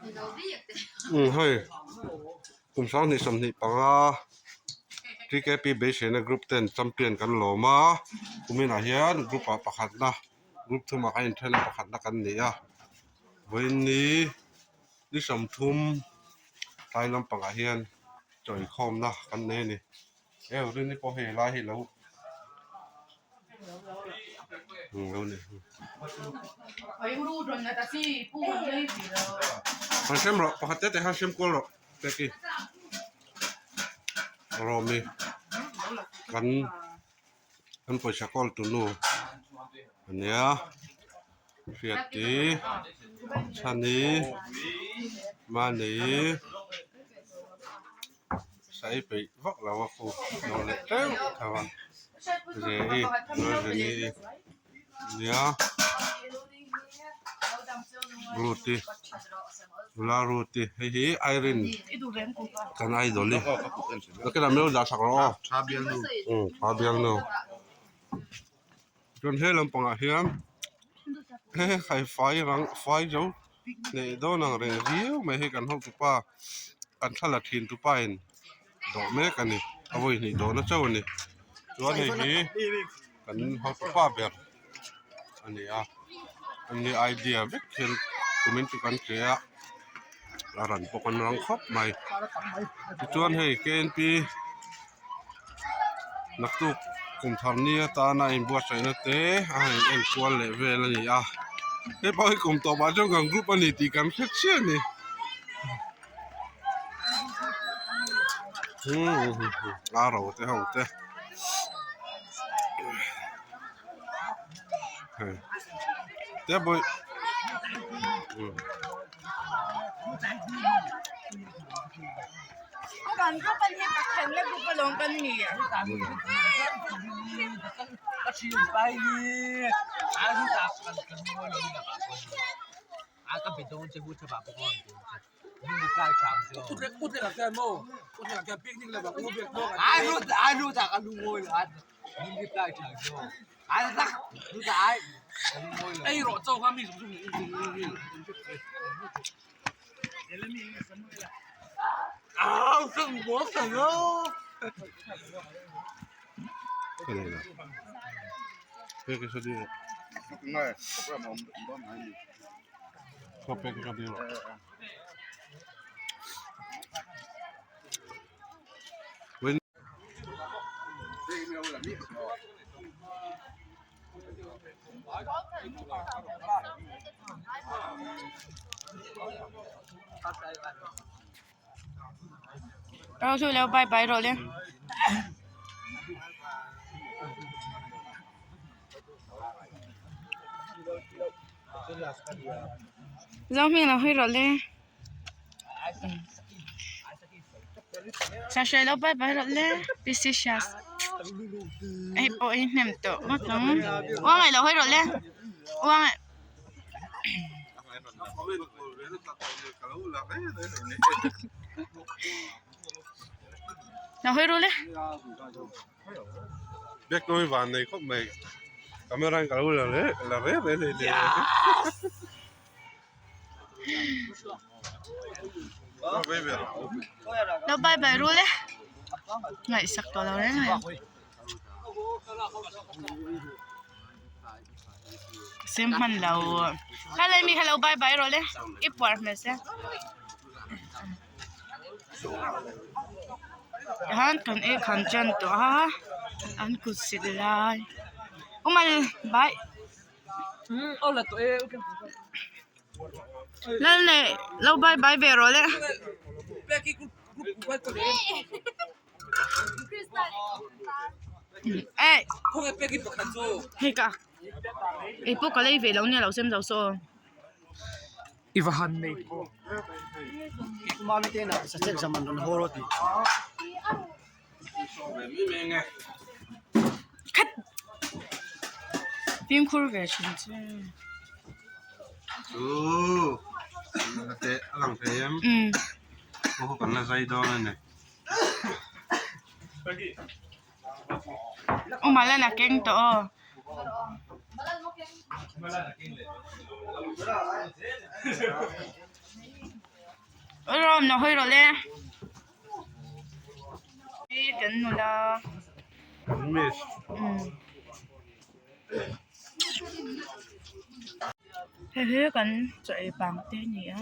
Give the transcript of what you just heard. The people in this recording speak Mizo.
Umm hei kum 2025 TKP beiseina group ten champion kan lawm a kuminah hian group ah pakhatna group thumah kan inthen a pakhatna kan ni a vawiin ni 30 tlai lampangah hian chaw inkhawmna kan nei a ni. Heng rin hi pawh hei lai hi lo lo ni han hrem rawh pakhat te te khan hrem kual rawh peki rawmi kan kan pawisa kawl tu nu ania hriati chhani mani. Sai peih vak lo a khu lo leh teuh tho a ze hi Roseni hi nia Ruth-i nula Ruth-i hei hi Irene kan idol hi nakinah min lo dah sak rawh aw umm tha bialnu chuan he lampangah hian he khai fai rang fai zo hneh dawn ang reng viau mai hi kan hotupa kan thla la thin tupa in dawh mek a ni a vawi hnih dawhna chauh a ni chuan hei hi kan hotupa ber a ni a ani idea vek hian kumin chu kan che a a ran pawh kan rang khawp mai tichuan hei K N P. Naktuk kum thar ni atana inbuatsaihna te a han in enkual leh vel a ni a hei pawh hi kum tawpah chuan kan group a ni tih kan hre chiah a ni a ro te ho te hei te pawh hi. Rau lo bye bye rawh le. Zohming lo hawi rawh le. Sahrai lo bye bye rawh le Pisicius. Hei pawh hi hnem tawh ngawt ang. Uangai lo hawi rawh le. Uangai. Lo hawi rawh le. Bek nawi van nei khawp mai. Camera in ka lo la reng la reng reng reng. Lo bye bye ru le ngaihsak tawh lo reng reng sem hman lo khalai mi kha lo bye bye rawh le i puar hmel sia tihian kan ei khan tan tawh a an kut sil lai awm bye. Lal leh lo bye bye ve rawh le. Eh hei ka ei pawh ka lei ve lo nia lo sem zo saw. Khat fimkhur ve thin che. Chu te a lang thei em pawh kan la zai dawn a ni. Aw Malan a keng tawh aw. Rawm lo hawi rawh le. Hei kan nula. Kan miss. Umm. Hei hi kan chaw ei pang te a ni a.